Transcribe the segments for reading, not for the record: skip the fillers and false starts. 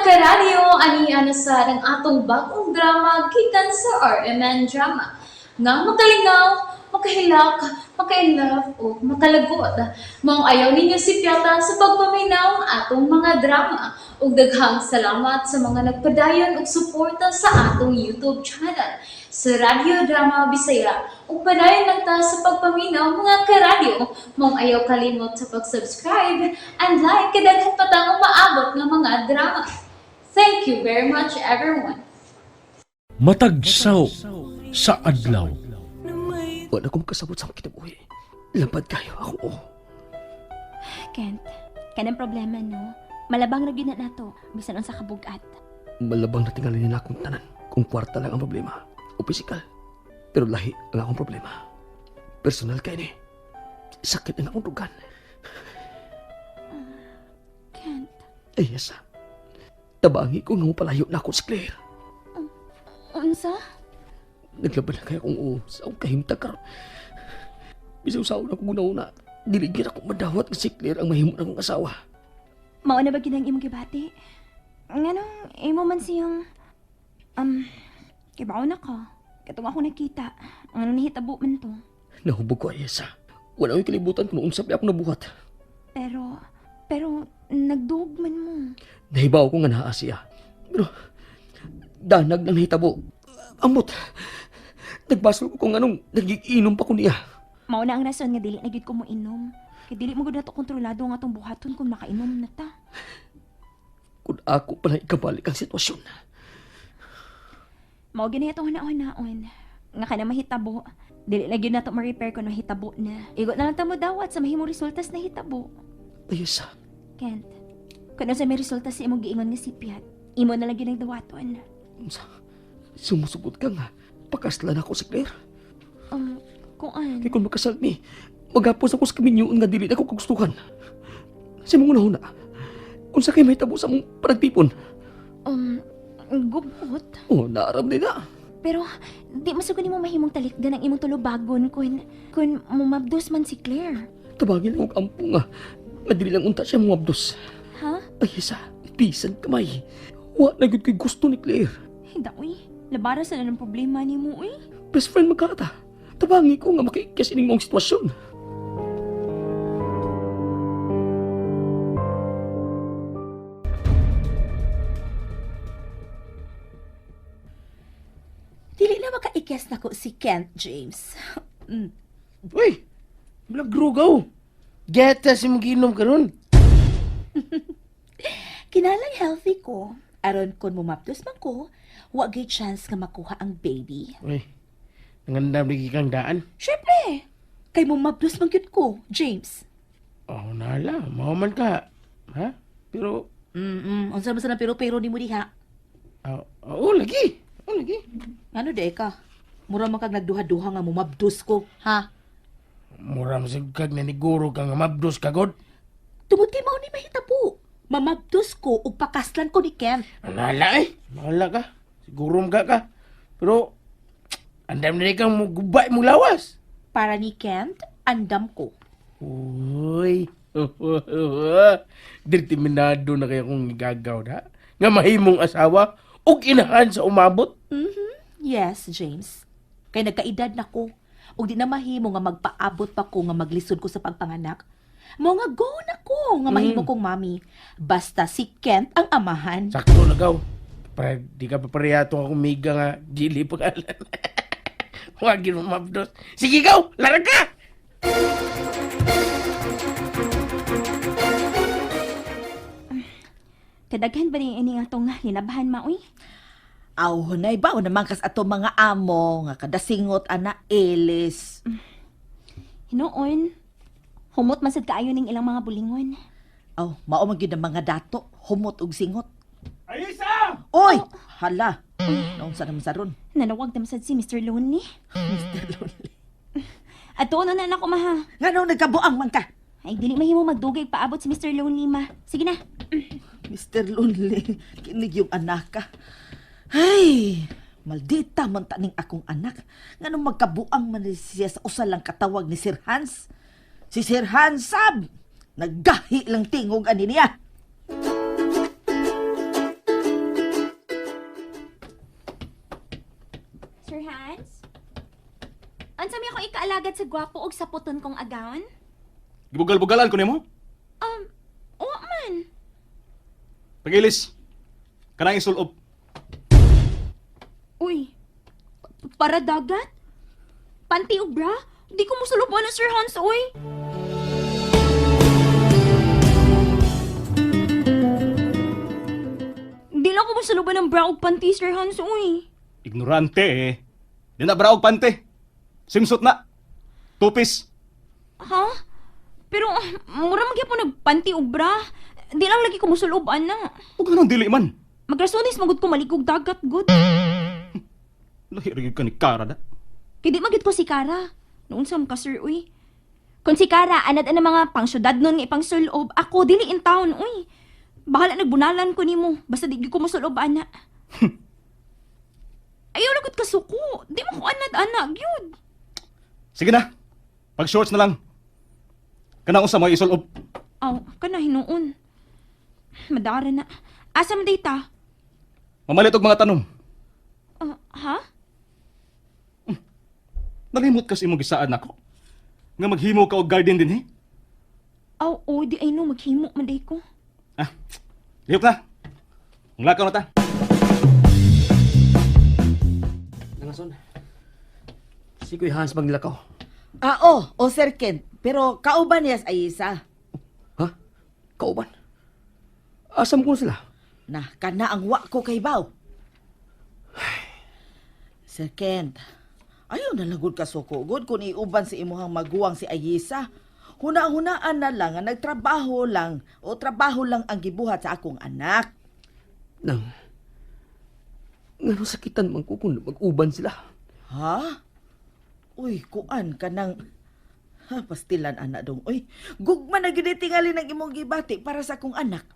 Karadyo, ani na sa ang atong bagong drama gikan sa RMN Drama. Nga makalingaw, makahilak, maka-inlove o makalagot. Maong ayaw ninyo sipyata sa pagpaminaw ang atong mga drama. Ug daghang salamat sa mga nagpadayon og suporta sa atong YouTube channel sa Radyo Drama Bisaya. Ug padayon lang ta sa pagpaminaw, mga karadyo. Maong ayaw kalimot sa pag-subscribe and like kay daghan pa tang umaabot nga mga drama. Thank you very much, everyone. Matag saw sa adlaw. Wala akong kasabot sa akong kinabuhi. Lapad kayo ako. Oh. Kent, kanang problema, no? Malabang ra gyud na nato bisan unsa kabugat. Malabang na tingali nila akong tanan kung kwarta lang ang problema o pisikal. Pero lahi ang akong problema. Personal kay ni. Sakit ang akong dugan. Kent, Ay, yes. Tabangi ko nga mapalayo na ako si Claire. Unsa? Naglaban na kaya kong oo sa akong kahimtang karon. Bisan usaon ako una-una, dili gyud ako madawat nga si Claire ang mahimo na akong asawa. Mao na ba gyud ang imong gibati? Nganong imo man siyang kibaw na ka. Katong ako nakita, nganong nahitabo man to. Nahubog ko, Ayesa. Wala akong kalibutan kung unsa pa ako nabuhat. Pero nagduog man mo. Nahibaw ko nga naa siya. Pero, danag nang nahitabo. Amot, nagbasol ko kung anong nagiinom pa ko niya. Mao na ang rason nga dili na gyud ko mo inom. Kay dili mo gud nato kontrolado ang atong buhaton kung nakainom na ta. Kung ako pala ikabalik ang sitwasyon. Mao gani atong hanaon-hanaon. Nga kana mahitabo. Dili na gyud nato ma-repair kung mahitabo na. Igo na lang ta mo dawat sa mahimong resultas na hitabo. Ayesa, Kent, kung sa may resulta sa imong giingon nga sipyat, imo na lang gyud ang dawaton. unsa, sumusugot ka nga. Pakaslan ako si Claire. Kuan. Kay kung makasal mi, magapos ako sa kaminyoon nga dili na ako kagustuhan. Sa mong una-una, unsa kay mahitabo sa mong panagtipon? Gubot. Oh, naaram din na. Pero di masugod nimo mahimong talikdan ang imong tulubagon kun mumabdos man si Claire. Tabangin lang og ampo nga. Madili lang unta siya mumabdos. Ha? Ay, isa, bisan kamay. Wa na gyud ko'y gusto ni Claire. Hinda uy. Labara sa na ng problema nimo uy. Best friend magkata. Tabangi ko nga makikias ining maong sitwasyon. Dili na makaikyas nako si Kent James. Uy! Blagrugaw! Geta si mong ginom karon. Kinalang healthy ko. Aron kon mumapdos man ko, wa gyud chance nga makuha ang baby. Uy, nangandam lagi kang daan. Syempre, kay mumapdos man gyud ko, James. Oh, nala, mao man ka. Ha? Pero, Unsa man sa pero-pero nimo diha? oh, oh, lagi. Oh, lagi. Ano di ka? Mura man kag nagduha-duha nga mumabdos ko, ha? Mura mo kag naniguro ka nga mabdos ka, God. Tungod kay mao ni mahitabo. Mamabdos ko ug pakaslan ko ni Kent. Nala eh. Nala ka. Siguro ka ka. Pero, andam na kang mugubay mong lawas. Para ni Kent, andam ko. Uy. Determinado na kaya kong igagaw na. Nga mahimong asawa ug inahan sa umabot. Yes, James. Kay nagkaedad na ko. Ug di na mahimo nga magpaabot pa ko nga maglisod ko sa pagpanganak. Mo nga go na ko nga mahimo kong mami. Basta si Kent ang amahan. Sakto na gaw. Para di ka paparehato akong miga nga gili pangalan. Huwag mo mabdos. Sige gaw, larag ka! Kadaghan ba ni ini atong linabahan ma uy? Aw, hunay ba? Naman kas ato mga amo nga kadasingot ana Elis. Hinuon. Humot man sad kaayo ning ilang mga bulingon. Aw, mao man gyud ang mga dato, humot og singot. Ayisa! Oy, hala. Naunsa naman sa ron? Nanawag na sad si Mr. Lonely. Mr. Lonely. Ato na na nako maha. Nganong nagkabuang man ka? Ay dili mahimo magdugay paabot si Mr. Lonely ma. Sige na. Mr. Lonely, kinig yung anak ka. Ay, maldita man taning akong anak. Nganong magkabuang man ni siya sa usa lang katawag ni Sir Hans. Si Sir Hans sab, naggahi lang tingog ani niya. Alagad sa gwapo og saputon kong agaon? Gibugal-bugalan ko nimo. Wa man. Pagilis. Kanang isulob. Uy, para dagat? Panty og bra? Di ko mosulob ana, Sir Hans, uy. Di lang ko mosuluban ng bra og panty, Sir Hans, uy. Ignorante eh. Di na bra og pante. Simsot na. Tupis. Ha? Pero mura magyapon nagpanty og bra. Di lang lagi ko mosulob ana. Ug anong dili man. Magrasonis magud ko maligog dagat gud. Lahi ra gyud ka ni Kara da. Kay di magyud ko si Kara. Noon sa ka sir uy. Kung si Kara anad ana mga pangsyudad nun nga ipangsulob, ako dili in town uy. Bahala nagbunalan ko nimo, basta di gyud ko mosulob ana. Ayaw lagot ka suko. Di mo ko anad ana gyud. Sige na. Pag shorts na lang. Kanang usa mo isulob. Aw, kana hinuon. Madara na. Asa man data? Mamalit og mga tanom. Ah, ha? Nalimot kas imong gisaad nako. Nga maghimo ka og garden din eh. Aw, oh, di ay no maghimo man day ko. Ah. Lihok na. Ang lakaw na ta. Nangason. Si Kuya Hans maglakaw. Ah, oh, oh Sir Kent. Pero kauban niya sa Ayisa. Ha? Kauban? Asam ko sila? Na, kana ang wa ko kay Baw. Sir Kent, ayaw na lang gud ka suko. Gud kung iuban si imuhang maguwang si Ayisa. Huna-hunaan na lang nga nagtrabaho lang o trabaho lang ang gibuhat sa akong anak. Nang, ngano sakitan man ko kung mag-uban sila. Ha? Uy, kuan ka nang... Ha, pastilan anak dong. Uy, gugma na gid tingali ng imong gibati para sa akong anak.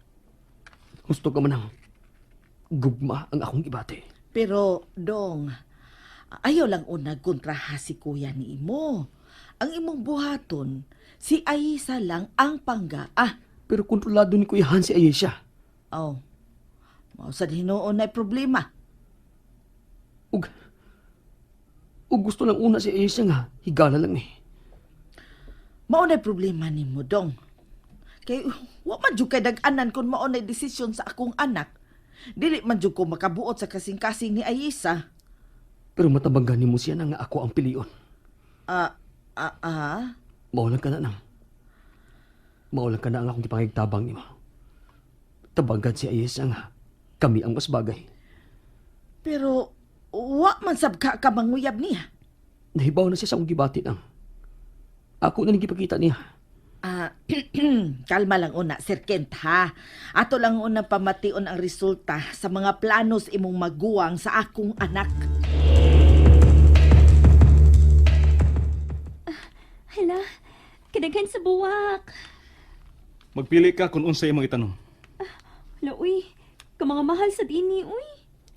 Gusto ka man ang gugma ang akong ibate. Pero, dong, ayaw lang una kontraha si kuya ni imo. Ang imong buhaton, si Ayisa lang ang pangga. Ah, Pero kontrolado ni Kuya Hans si Ayesha. oh. Mao sad hinuon na problema. Ug, ug gusto lang una si Ayesha nga, higala lang ni. Mao na problema nimo, dong. Kay wa man jud kay dag-anan kung mao na desisyon sa akong anak. Dili man jud ko makabuot sa kasing-kasing ni Ayisa. Pero matabagan nimo siya na nga ako ang pilion. Ah, ah, ah. Maulang ka na nang. Maulang ka na ang akong gipangigtabang nimo. Tabagan si Ayesha nga kami ang mas bagay. Pero wa man sab ka ka manguyab niya. Nahibaw na siya sa akong gibati nang. Ako na ning gipakita niya. Ah, kalma lang una, Sir Kent, ha? Ato lang una pamation ang resulta sa mga planos imong maguwang sa akong anak. Hala, kadaghan sa buwak. Magpili ka kung unsay imong itanom. Hala, uy. Kamanga mahal sa dini, uy.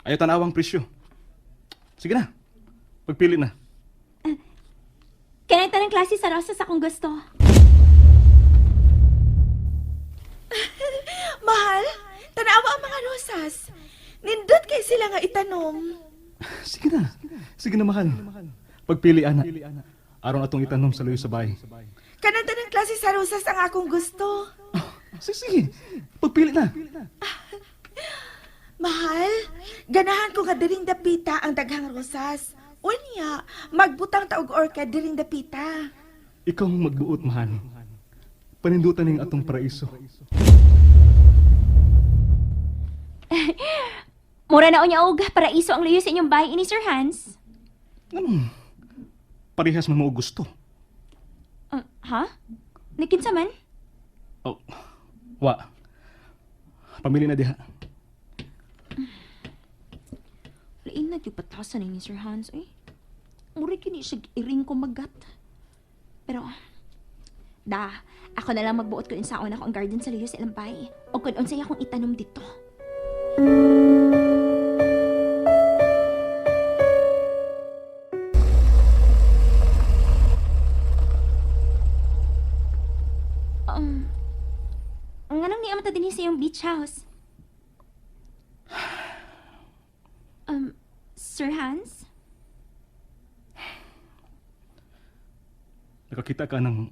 Ayaw tanawang presyo. Sige na. Pagpili na. Kanang tanang klase sa rosas akong gusto. Mahal, tanawa ang mga rosas. Nindot kay sila nga itanom. Sige na. Sige na, mahal. Pagpili, ana. Aron atong itanom sa luyo sa bahay. Kanang tanang klase sa rosas ang akong gusto. Sige, sige. Pagpili na. Mahal, ganahan ko nga diring dapita ang daghang rosas. Unya, magbutang ta og orchid diring dapita. Ikaw ang magbuot, mahal. Panindutan ning atong paraiso. Mura na unya og paraiso ang luyo sa inyong bahay ini Sir Hans. Anong parehas man mo og gusto? Ha? Nakinsa man? Oh, wa. Pamili na diha. Lain na gyud patasan ni Sir Hans eh. Mura kini siya iring ko magat. Pero da, ako na lang magbuot kun unsaon ako ang garden sa luyo sa ilang bahay. O kun unsay akong itanom dito. Nganong niya mata dinhi sa iyong beach house? Sir Hans? Nakakita ka ng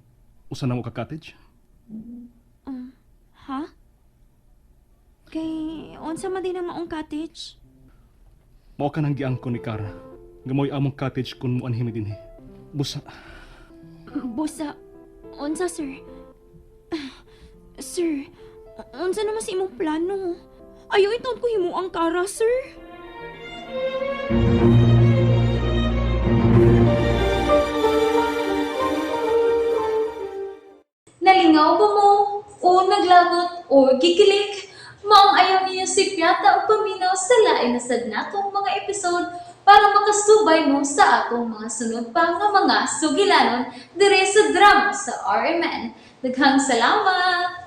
usa namo ka cottage? Ha? Kay, unsa man din ang maong cottage? Mao ka nang giangkon ni Kara. Nga mao'y among cottage kun muanhi mi dinhi. Busa, Busa, unsa, sir? Sir, unsa naman sa imong plano? Ayaw itaon ko himo ang kara, sir. Nalingaw ba mo? O naglagot o gikilig? Maong ayaw niyo si Piata o paminaw sa lain na sad natong mga episode para makasubay mo sa atong mga sunod pa nga mga sugilanon dire sa drama sa RMN. Daghang salamat!